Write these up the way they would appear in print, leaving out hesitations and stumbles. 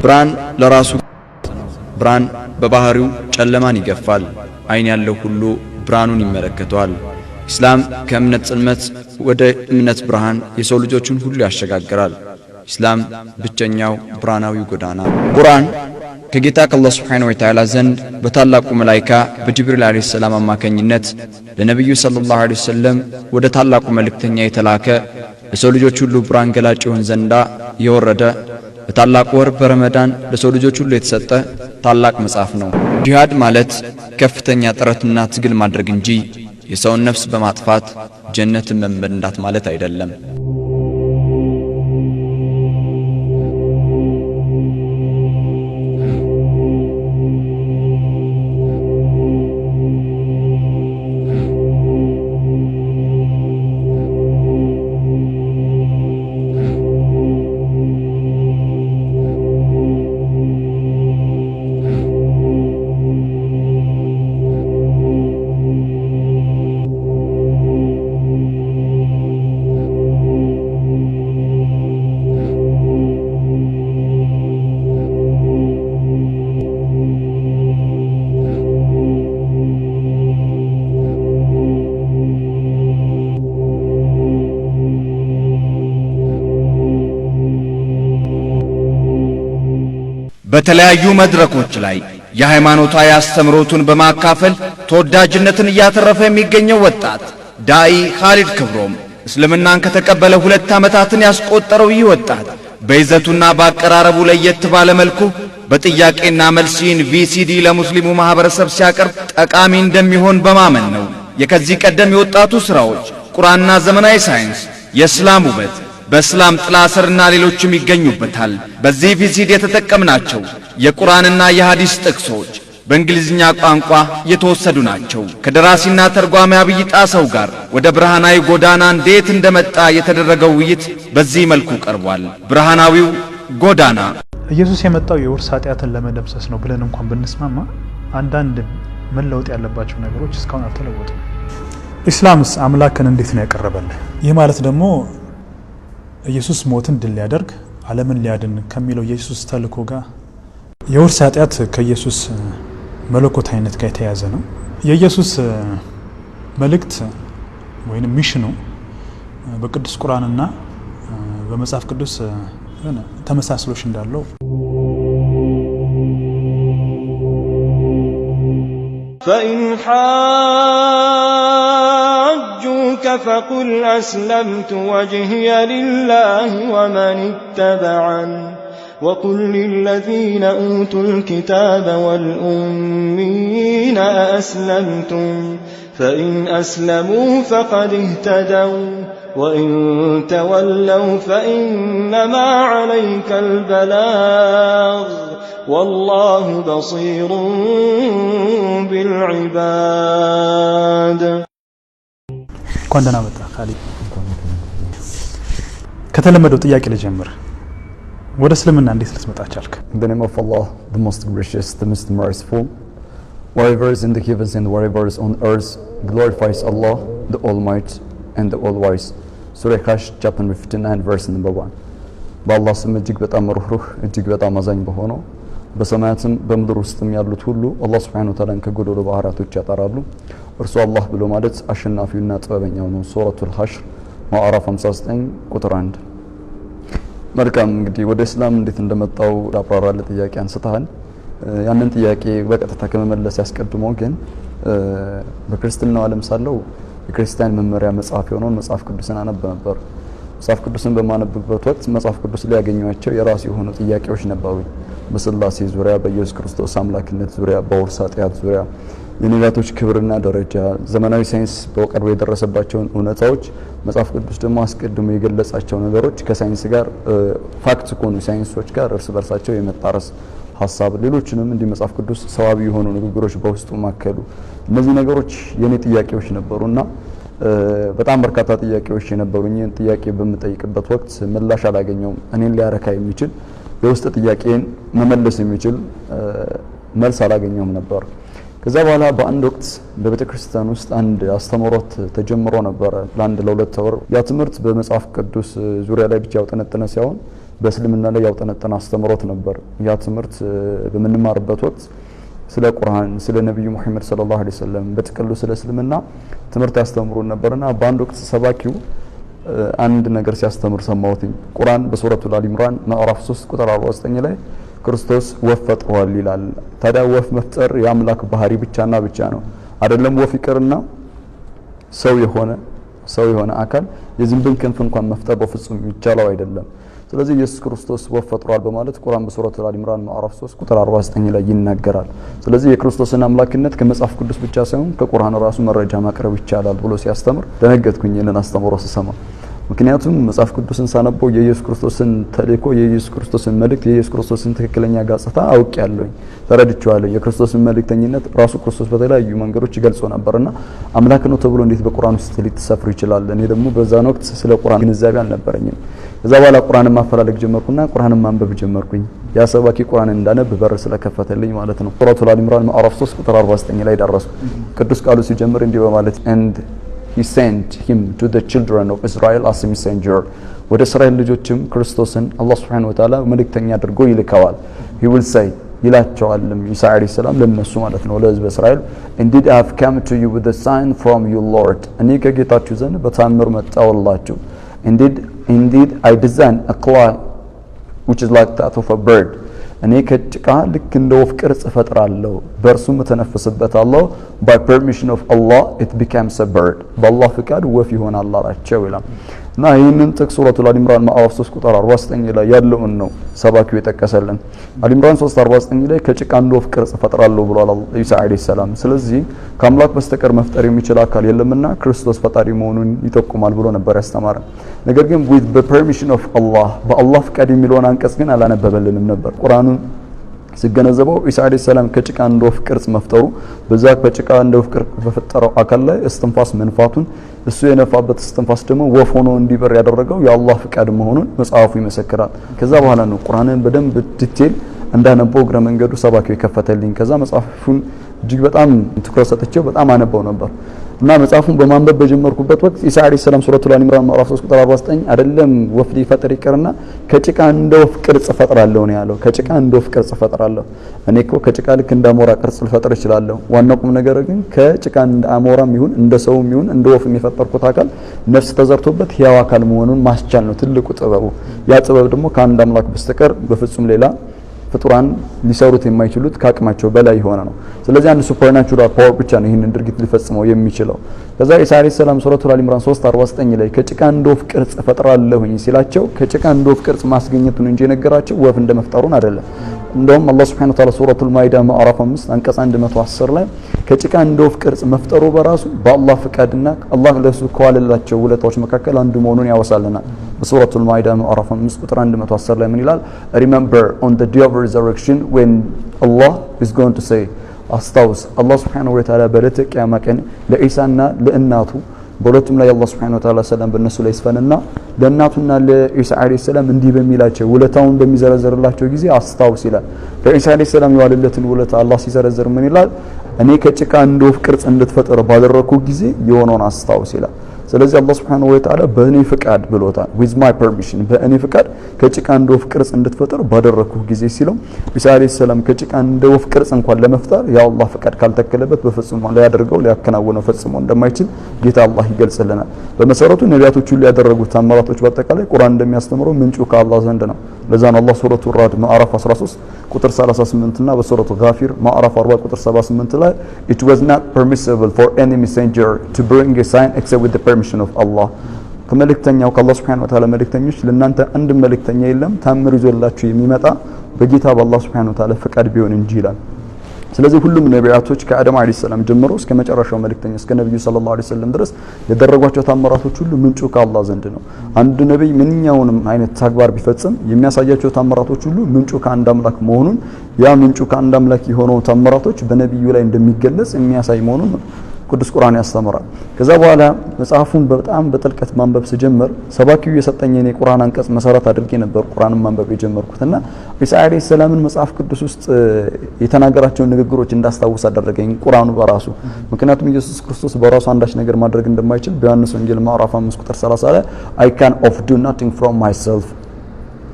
ብርሃን ለራሱ ብርሃን በባህሪው ጨለማን ይገፋል። አይን ያለው ሁሉ ብርሃኑን ይመለከተዋል። ኢስላም ከእምነት ጽልመት ወደ እምነት ብርሃን የሰው ልጆችን ሁሉ ያሸጋግራል። ኢስላም ብቸኛው ብርሃናዊ ጎዳና። ቁርአን ከጌታ ከአላህ ሱብሓነሁ ወተዓላ ዘንድ በታላቁ መላኢካ በጅብሪል ዓለይሂ ሰላም አማካኝነት ለነቢዩ ሰለላሁ ዐለይሂ ወሰለም ወደ ታላቁ መልእክተኛ የተላከ፣ ለሰው ልጆች ሁሉ ብርሃን ገላጭ ይሆን ዘንዳ የወረደ፣ በታላቁ ወር በረመዳን ለሰው ልጆች ሁሉ የተሰጠ ታላቅ መጽሐፍ ነው። ጂሃድ ማለት ከፍተኛ ጥረትና ትግል ማድረግ እንጂ የሰውን ነፍስ በማጥፋት ጀነትን መመንዳት ማለት አይደለም። በተለያዩ መድረኮች ላይ የሃይማኖታዊ አስተምህሮቱን በማካፈል ተወዳጅነትን እያተረፈ የሚገኘው ወጣት ዳኢ ኻሊድ ክብሮም፣ እስልምናን ከተቀበለ 2 ዓመታትን ያስቆጠረው ይህ ወጣት በይዘቱና በአቀራረቡ ለየት ባለ መልኩ በጥያቄና መልስ ይህን ቪሲዲ ለሙስሊሙ ማህበረሰብ ሲያቀርብ ጠቃሚ እንደሚሆን በማመን ነው። የከዚህ ቀደም የወጣቱ ሥራዎች ቁርአንና ዘመናዊ ሳይንስ፣ የእስላም ውበት፣ በእስላም ጥላ ስርና ሌሎችም ይገኙበታል። በዚህ ቪሲዲ የተጠቀምናቸው የቁርአንና የሐዲስ ጥቅሶች በእንግሊዝኛ ቋንቋ የተወሰዱ ናቸው። ከደራሲና ተርጓሚ አብይ ጣሰው ጋር ወደ ብርሃናዊ ጎዳና እንዴት እንደመጣ የተደረገው ውይይት በዚህ መልኩ ቀርቧል። ብርሃናዊው ጎዳና። ኢየሱስ የመጣው የውርስ ኃጢአትን ለመደምሰስ ነው ብለን እንኳን ብንስማማ አንዳንድ መለወጥ ያለባቸው ነገሮች እስካሁን አልተለወጡም። ኢስላምስ አምላክን እንዴት ነው ያቀረበልህ? ይህ ማለት ደግሞ ኢየሱስ ሞትን ድል ሊያደርግ፣ ዓለምን ሊያድን ከሚለው የኢየሱስ ተልእኮ ጋር፣ የውርስ ኃጢአት ከኢየሱስ መለኮታዊነት ጋር የተያያዘ ነው። የኢየሱስ መልእክት ወይም mission ኑ በቅዱስ ቁርአንና በመጽሐፍ ቅዱስ የሆነ ተመሳስሎሽ እንዳለው فإن حاجوك فقل أسلمت وجهي لله ومن اتبعن وقل للذين أوتوا الكتاب والأميين أأسلمتم فإن أسلموا فقد اهتدوا وإن تولوا فإنما عليك البلاغ والله بصير بالعباد. እንኳን ደህና መጣህ ካሊድ። ከተለመደው ጥያቄ ልጀምር። ወደ እስልምና እንዴት ልትመጣ ቻልክ? In the name of Allah, the most gracious, the most merciful. Whatever is in the heavens and whatever is on earth glorifies Allah, the Almighty and the All-Wise. Surah Hashr, chapter number 59, verse number 1. በአላህ ስም እጅግ በጣም ሩህሩህ እጅግ በጣም አዛኝ በሆነው። በሰማያትም በምድር ውስጥም ያሉት ሁሉ አላህ ሱብሓነሁ ወተዓላን ከጎደሎ ባህሪያቶች ያጠራሉ። እርሱ አላህ ብሎ ማለት አሸናፊውና ጥበበኛው ነው። ሱረቱል ሐሽር ማዕራፍ 59 ቁጥር 1። መልካም፣ እንግዲህ ወደ እስላም እንዴት እንደመጣው ላብራራልህ ጥያቄ አንስተሃል። ያንን ጥያቄ በቀጥታ ከመመለስ ያስቀድሞ ግን በክርስትናው ዓለም ሳለው የክርስቲያን መመሪያ መጽሐፍ የሆነውን መጽሐፍ ቅዱስን አነብ ነበር። መጽሐፍ ቅዱስን በማነብበት ወቅት መጽሐፍ ቅዱስ ላይ ያገኘኋቸው የራሱ የሆኑ ጥያቄዎች ነበሩኝ። በስላሴ ዙሪያ፣ በኢየሱስ ክርስቶስ አምላክነት ዙሪያ፣ በውርስ ኃጢአት ዙሪያ፣ የነቢያቶች ክብርና ደረጃ፣ ዘመናዊ ሳይንስ በቅርቡ የደረሰባቸውን እውነታዎች፣ መጽሐፍ ቅዱስ ደግሞ አስቀድሞ የገለጻቸው ነገሮች ከሳይንስ ጋር፣ fact ከሆኑ ሳይንሶች ጋር እርስ በርሳቸው የመጣረስ ሀሳብ፣ ሌሎችንም እንዲህ መጽሐፍ ቅዱስ ሰዋዊ የሆኑ ንግግሮች በውስጡ ማከሉ፣ እነዚህ ነገሮች የኔ ጥያቄዎች ነበሩና በጣም በርካታ ጥያቄዎች የነበሩኝን ጥያቄ በምጠይቅበት ወቅት ምላሽ አላገኘውም። እኔን ሊያረካ የሚችል፣ የውስጥ ጥያቄን መመለስ የሚችል መልስ አላገኘውም ነበር። ከዛ በኋላ በአንድ ወቅት በቤተ ክርስቲያን ውስጥ አንድ አስተምህሮት ተጀምሮ ነበረ ለአንድ ለ2 ወር። ያ ትምህርት በመጽሐፍ ቅዱስ ዙሪያ ላይ ብቻ ያውጠነጠነ ሳይሆን በእስልምና ላይ ያውጠነጠነ አስተምሮት ነበር። ያ ትምህርት በምንማርበት ወቅት ስለ ቁርአን፣ ስለ ነብዩ ሙሐመድ ሰለላሁ ዐለይሂ ወሰለም፣ በጥቅሉ ስለ እስልምና ትምህርት ያስተምሩን ነበርና በአንድ ወቅት ሰባኪው አንድ ነገር ሲያስተምር ሰማሁትኝ። ቁርአን በሱረቱል አል ኢምራን ምዕራፍ 3 ቁጥር 49 ላይ ክርስቶስ ወፍ ፈጥሯል ይላል። ታዲያ ወፍ መፍጠር የአምላክ ባህሪ ብቻና ብቻ ነው። አይደለም ወፍ ይቅርና ሰው የሆነ አካል የዝንብን ክንፍ እንኳን መፍጠር በፍጹም የሚቻለው አይደለም። ስለዚህ ኢየሱስ ክርስቶስ ወፍ ፈጥሯል በማለት ቁርአን በሱረቱል አል ኢምራን ምዕራፍ 3 ቁጥር 49 ላይ ይናገራል። ስለዚህ የክርስቶስን አምላክነት ከመጽሐፍ ቅዱስ ብቻ ሳይሆን ከቁርአን ራሱ መረጃ ማቅረብ ይቻላል ብሎ ሲያስተምር ደነገጥኩኝ ይህንን አስተምሮ ስሰማ። ምክንያቱም መጽሐፍ ቅዱስን ሳነበው የኢየሱስ ክርስቶስን ተልእኮ፣ የኢየሱስ ክርስቶስን መልእክት፣ የኢየሱስ ክርስቶስን ትክክለኛ ገጽታ አውቄያለሁኝ፣ ተረድቼዋለሁ። የክርስቶስን መልእክተኝነት ራሱ ክርስቶስ በተለያዩ መንገዶች ገልጾ ነበርና አምላክ ነው ተብሎ እንዴት በቁርአን ውስጥ ሊሰፍር ይችላል? እኔ ደግሞ በዛን ወቅት ስለ ቁርአን ግንዛቤ አልነበረኝም። ከዛ በኋላ ቁርአንን ማፈላለግ ጀመርኩና ቁርአንን ማንበብ ጀመርኩኝ። ያ ሰባኪ ቁርአንን እንዳነብ በር ስለከፈተልኝ ማለት ነው። ሱረቱል አል ኢምራን ምዕራፍ 3 ቁጥር 49 ላይ ደረስኩ። ቅዱስ ቃሉ ሲጀምር እንዲህ በማለት፣ "And he sent him to the children of Israel as a messenger." ወደ እስራኤል ልጆችም ክርስቶስን አላህ ሱብሓነሁ ወተዓላ መልእክተኛ አድርጎ ይልከዋል። "He will say" ይላቸዋልም ኢሳ ዓለይሂ ሰላም ለነሱ ማለት ነው፣ ለህዝበ እስራኤል፣ "Indeed, I have come to you with a sign from your Lord." እኔ ከጌታችሁ ዘንድ በታምር መጣሁላችሁ። Indeed, I design a clay which is like that of a bird." እኔ ከጭቃ ልክ እንደ ወፍ ቅርጽ እፈጥራለሁ፣ በእርሱም እተነፍስበታለሁ። "By permission of Allah, it becomes a bird." በአላህ ፍቃድ ወፍ ይሆናል አላቸው ይላል። እና ይህንን ጥቅስ ሱረቱል አል ኢምራን ምዕራፍ 3 ቁጥር 49 ላይ ያለውን ነው ሰባኪው የጠቀሰልን። አል ኢምራን 3:49 ላይ ከጭቃ እንደ ወፍ ቅርጽ እፈጥራለሁ ብሏል ኢሳ ዓለይሂ ሰላም። ስለዚህ ከአምላክ በስተቀር መፍጠር የሚችል አካል የለምና ክርስቶስ ፈጣሪ መሆኑን ይጠቁማል ብሎ ነበር ያስተማረን። ነገር ግን "with the permission of Allah" በአላህ ፍቃድ የሚለውን አንቀጽ ግን አላነበበልንም ነበር። ቁርአኑን ስገነዘበው ኢሳ ዓለይሂ ሰላም ከጭቃ እንደ ወፍ ቅርጽ መፍጠሩ፣ በዛ በጭቃ እንደ ወፍ ቅርጽ በፈጠረው አካል ላይ እስትንፋስ መንፋቱን፣ እሱ የነፋበት እስትንፋስ ደግሞ ወፍ ሆኖ እንዲበር ያደረገው የአላህ ፍቃድ መሆኑን መጽሐፉ ይመሰክራል። ከዛ በኋላ ነው ቁርአንን በደንብ detail እንዳነበው እግረ መንገዱ ሰባኪው የከፈተልኝ። ከዛ መጽሐፉን እጅግ በጣም ትኩረት ሰጥቼው በጣም አነበው ነበር። እና መጽሐፉን በማንበብ በጀመርኩበት ወቅት ኢሳ ዓለይሂ ሰላም ሱረቱል አል ኢምራን ምዕራፍ 3 ቁጥር 49 አይደለም ወፍ ሊፈጥር ይቅርና ከጭቃ እንደ ወፍ ቅርጽ እፈጥራለሁ ነው ያለው። ከጭቃ እንደ ወፍ ቅርጽ እፈጥራለሁ። እኔ እኮ ከጭቃ ልክ እንደ አሞራ ቅርጽ ልፈጥር እችላለሁ። ዋናው ቁም ነገር ግን ከጭቃ እንደ አሞራም ይሁን እንደ ሰውም ይሁን እንደ ወፍ የፈጠርኩት አካል ነፍስ ተዘርቶበት ሕያው አካል መሆኑን ማስቻል ነው ትልቁ ጥበቡ። ያ ጥበብ ደግሞ ከአንድ አምላክ በስተቀር በፍጹም ሌላ ፍጡራን ሊሰሩት የማይችሉት፣ ከአቅማቸው በላይ የሆነ ነው። ስለዚህ አንድ supernatural power ብቻ ነው ይህንን ድርጊት ሊፈጽመው የሚችለው። ከዛ ኢሳ ዓለይሂ ሰላም ሱረቱል አል ኢምራን 3:49 ላይ ከጭቃ እንደ ወፍ ቅርጽ እፈጥራለሁኝ ሲላቸው ከጭቃ እንደ ወፍ ቅርጽ ማስገኘቱን እንጂ የነገራቸው ወፍ እንደመፍጠሩን አይደለም። እንደውም አላህ ሱብሓነሁ ወተዓላ ሱረቱል ማኢዳ ምዕራፍ 5 አንቀጽ 110 ላይ ከጭቃ እንደ ወፍ ቅርጽ መፍጠሩ በራሱ በአላህ ፍቃድና አላህ ለሱ ከዋለላቸው ውለታዎች መካከል አንዱ መሆኑን ያወሳልናል። በሱረቱል ማኢዳ ምዕራፍ 5 ቁጥር 110 ላይ ምን ይላል? "Remember on the day of resurrection when Allah is going to say" አስታውስ፣ አላህ ሱብሓነሁ ወተዓላ በዕለተ ቂያማ ቀን ለኢሳና ለእናቱ፣ በሁለቱም ላይ አላህ ሱብሓነሁ ወተዓላ ሰላም በእነሱ ላይ ይስፈንና፣ ለእናቱና ለኢሳ ዓለይሂ ሰላም እንዲህ በሚላቸው ውለታውን በሚዘረዝርላቸው ጊዜ አስታውስ ይላል። ለኢሳ ዓለይሂ ሰላም የዋለለትን ውለታ አላህ ሲዘረዝር ምን ይላል? እኔ ከጭቃ እንደ ወፍ ቅርጽ እንድትፈጥር ባደረኩ ጊዜ የሆነውን አስታውስ ይላል። ስለዚህ አላህ ሱብሓነሁ ወተዓላ በእኔ ፍቃድ ብሎታል። "With my permission" በእኔ ፍቃድ ከጭቃ እንደ ወፍ ቅርጽ እንድትፈጥር ባደረኩ ጊዜ ሲለው ኢሳ ዓለይሂ ሰላም ከጭቃ እንደ ወፍ ቅርጽ እንኳን ለመፍጠር የአላህ ፍቃድ ካልተከለበት በፍጹም ሊያደርገው ሊያከናውነው ፈጽሞ እንደማይችል ጌታ አላህ ይገልጽልናል። በመሰረቱ ነቢያቶች ሁሉ ያደረጉት ተአምራቶች በአጠቃላይ ቁርአን እንደሚያስተምረው ምንጩ ከአላህ ዘንድ ነው። ለዛ ነው አላህ ሱረቱ ራድ ምዕራፍ 13 ቁጥር 38 እና በሱረቱ ጋፊር ምዕራፍ 40 ቁጥር 78 ላይ "It was not permissible for any messenger to bring a sign except with the permission of Allah." ከመልእክተኛው ከአላህ ሱብሓነሁ ወተዓላ መልእክተኞች ለእናንተ አንድ መልእክተኛ የለም ታምር ይዞላችሁ የሚመጣ በጌታ በአላህ ሱብሓነሁ ወተዓላ ፈቃድ ቢሆን እንጂ ይላል። ስለዚህ ሁሉም ነቢያቶች ከአደም ዓለይሂ ሰላም ጀምሮ እስከ መጨረሻው መልእክተኛ እስከ ነብዩ ሰለላሁ ዐለይሂ ወሰለም ድረስ ያደረጓቸው ታምራቶች ሁሉ ምንጩ ከአላህ ዘንድ ነው። አንድ ነብይ ምንኛውንም አይነት ተግባር ቢፈጽም የሚያሳያቸው ታምራቶች ሁሉ ምንጩ ከአንድ አምላክ መሆኑን፣ ያ ምንጩ ከአንድ አምላክ የሆነው ታምራቶች በነብዩ ላይ እንደሚገለጽ የሚያሳይ መሆኑን ቅዱስ ቁርአን ያስተምራል። ከዛ በኋላ መጽሐፉን በጣም በጥልቀት ማንበብ ስጀምር ሰባኪው የሰጠኝን የቁርአን አንቀጽ መሰረት አድርጌ ነበር ቁርአንን ማንበብ የጀመርኩትና ኢሳ ዓለይሂ ሰላምን መጽሐፍ ቅዱስ ውስጥ የተናገራቸውን ንግግሮች እንዳስታውስ አደረገኝ ቁርአኑ በራሱ። ምክንያቱም ኢየሱስ ክርስቶስ በራሱ አንዳች ነገር ማድረግ እንደማይችል በዮሐንስ ወንጌል ምዕራፍ 5 ቁጥር 30 ላይ "I can of do nothing from myself"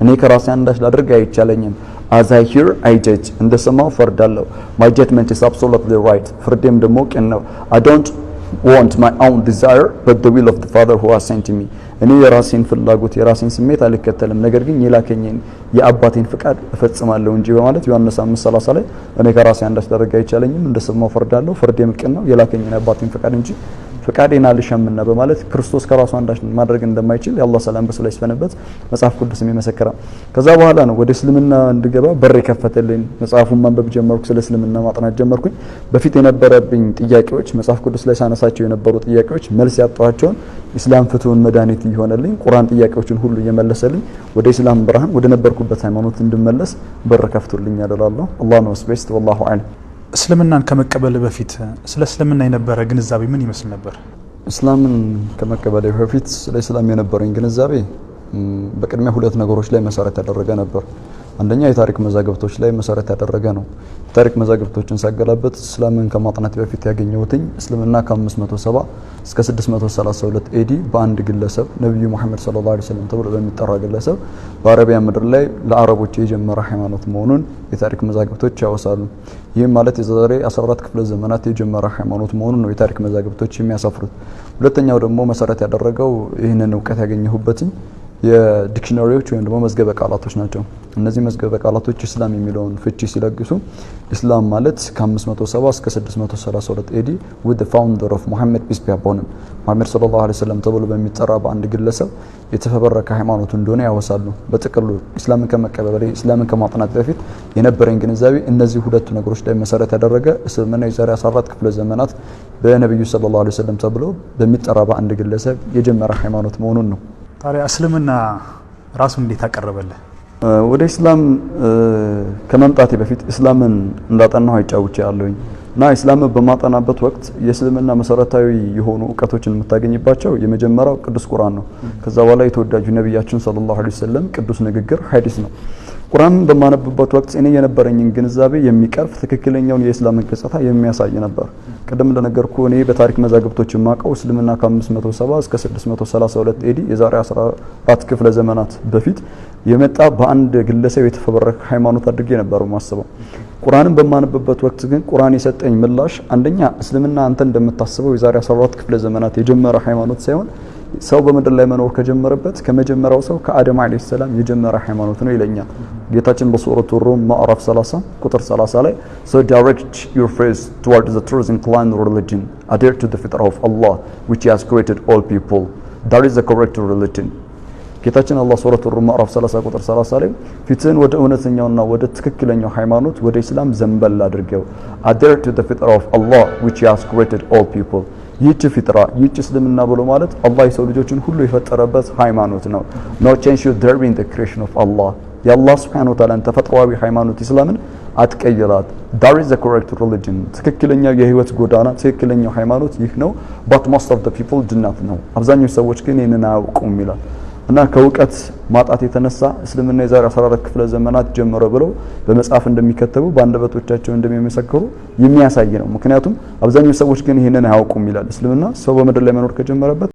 እኔ ከራሴ አንዳች ላድርግ አይቻለኝም። As I hear, I judge፣ እንደሰማሁ ፈርዳለሁ። My judgment is absolutely right፣ ፍርዴም ደግሞ ቅን ነው። I don't want my own desire, but the will of the Father who has sent me። እኔ የራሴን ፍላጎት፣ የራሴን ስሜት አልከተልም፣ ነገር ግን የላከኝን የአባቴን ፍቃድ እፈጽማለሁ እንጂ በማለት ዮሐንስ 5:30 ላይ እኔ ከራሴ አንዳች ላደርግ አይቻለኝም፣ እንደሰማሁ ፈርዳለሁ፣ ፍርዴም ቅን ነው፣ የላከኝን የአባቴን ፍቃድ እንጂ ፍቃዴን አልሻምና በማለት ክርስቶስ ከራሱ አንዳች ማድረግ እንደማይችል፣ የአላህ ሰላም በሱ ላይ ይስፈንበት፣ መጽሐፍ ቅዱስም ይመሰክራል። ከዛ በኋላ ነው ወደ እስልምና እንድገባ በር የከፈተልኝ። መጽሐፉን ማንበብ ጀመርኩ፣ ስለ እስልምና ማጥናት ጀመርኩኝ። በፊት የነበረብኝ ጥያቄዎች፣ መጽሐፍ ቅዱስ ላይ ሳነሳቸው የነበሩ ጥያቄዎች መልስ ያጣኋቸውን ኢስላም ፍቱን መድኃኒት እየሆነልኝ፣ ቁርአን ጥያቄዎችን ሁሉ እየመለሰልኝ ወደ ኢስላም ብርሃን፣ ወደ ነበርኩበት ሃይማኖት እንድመለስ በር ከፍቶልኛል እላለሁ። አላህ knows best፣ ወላሁ አዕለም። እስልምናን ከመቀበል በፊት ስለ እስልምና የነበረ ግንዛቤ ምን ይመስል ነበር? እስላምን ከመቀበሌ በፊት ስለ እስላም የነበረኝ ግንዛቤ በቅድሚያ ሁለት ነገሮች ላይ መሰረት ያደረገ ነበር። አንደኛ የታሪክ መዛግብቶች ላይ መሰረት ያደረገ ነው። የታሪክ መዛግብቶችን ሳገላብጥ እስላምን ከማጥናት በፊት ያገኘሁትኝ እስልምና ከ570 እስከ 632 AD በአንድ ግለሰብ፣ ነቢዩ ሙሐመድ ሰለላሁ ዐለይሂ ወሰለም ተብሎ በሚጠራ ግለሰብ በአረቢያ ምድር ላይ ለአረቦች የጀመረ ሃይማኖት መሆኑን የታሪክ መዛግብቶች ያወሳሉ። ይህም ማለት የዛሬ 14 ክፍለ ዘመናት የጀመረ ሃይማኖት መሆኑን ነው የታሪክ መዛግብቶች የሚያሰፍሩት። ሁለተኛው ደግሞ መሰረት ያደረገው ይህንን እውቀት ያገኘሁበትኝ የ dictionary ዎች ወይም ደግሞ መዝገበ ቃላቶች ናቸው። እነዚህ መዝገበ ቃላቶች እስላም የሚለውን ፍቺ ሲለግሱ እስላም ማለት ከ570 እስከ 632 AD with the founder of Muhammad, peace be upon him፣ ሙሐመድ ሰለላሁ ዐለይሂ ወሰለም ተብሎ በሚጠራ በአንድ ግለሰብ የተፈበረከ ሃይማኖት እንደሆነ ያወሳሉ። በጥቅሉ እስላምን ከመቀበል፣ እስላምን ከማጥናት በፊት የነበረኝ ግንዛቤ እነዚህ ሁለቱ ነገሮች ላይ መሰረት ያደረገ፣ እስልምና የዛሬ 14 ክፍለ ዘመናት በነቢዩ ሰለላሁ ዐለይሂ ወሰለም ተብሎ በሚጠራ በአንድ ግለሰብ የጀመረ ሃይማኖት መሆኑን ነው። ታዲያ እስልምና ራሱን እንዴት አቀረበልህ? ወደ እስላም ከመምጣቴ በፊት እስላምን እንዳጠናሁ አይጫውቼ ያለሁኝ እና እስላምን በማጠናበት ወቅት የእስልምና መሰረታዊ የሆኑ እውቀቶችን የምታገኝባቸው የመጀመሪያው ቅዱስ ቁርአን ነው። ከዛ በኋላ የተወዳጁ ነቢያችን ሰለላሁ ዐለይሂ ወሰለም ቅዱስ ንግግር ሐዲስ ነው። ቁርአንን በማነብበት ወቅት እኔ የነበረኝን ግንዛቤ የሚቀርፍ፣ ትክክለኛውን የእስላምን ገጽታ የሚያሳይ ነበር። ቅድም እንደነገርኩ እኔ በታሪክ መዛግብቶች የማውቀው እስልምና ከ570 እስከ 632 AD፣ የዛሬ 14 ክፍለ ዘመናት በፊት የመጣ፣ በአንድ ግለሰብ የተፈበረከ ሃይማኖት አድርጌ ነበር የማስበው። ቁርአንን በማነብበት ወቅት ግን ቁርአን የሰጠኝ ምላሽ አንደኛ እስልምና አንተ እንደምታስበው የዛሬ 14 ክፍለ ዘመናት የጀመረ ሃይማኖት ሳይሆን ሰው በምድር ላይ መኖር ከጀመረበት ከመጀመሪያው ሰው ከአደም አለይሂ ሰላም የጀመረ ሃይማኖት ነው ይለኛል። ጌታችን በሱረቱ ሩም ማዕራፍ 30 ቁጥር 30 ላይ "So direct your face toward the truth inclined religion. Adhere to the fitrah of Allah, which he has created all people. That is the correct religion." ጌታችን አላህ ሱረቱ ሩም ማዕራፍ 30 ቁጥር 30 ላይ ፊትህን ወደ እውነተኛውና ወደ ትክክለኛው ሃይማኖት፣ ወደ ኢስላም ዘንበል አድርገው፣ adhere to the fitrah of Allah, which he has created all people። ይህች ፊጥራ፣ ይህች እስልምና ብሎ ማለት አላህ የሰው ልጆችን ሁሉ የፈጠረበት ሃይማኖት ነው። No change should there be in the creation of Allah። የአላህ ሱብሓነሁ ወተዓላን ተፈጥሯዊ ሃይማኖት ኢስላምን አትቀይራት። That is the correct religion። ትክክለኛው የህይወት ጎዳና፣ ትክክለኛው ሃይማኖት ይህ ነው። But most of the people do not know። አብዛኞቹ ሰዎች ግን ይህንን አያውቁም ይላል። እና ከእውቀት ማጣት የተነሳ እስልምና የዛሬ 14 ክፍለ ዘመናት ጀመረ ብለው በመጽሐፍ እንደሚከተቡ፣ በአንደበቶቻቸው እንደሚመሰክሩ የሚያሳይ ነው። ምክንያቱም አብዛኞቹ ሰዎች ግን ይህንን አያውቁም ይላል። እስልምና ሰው በምድር ላይ መኖር ከጀመረበት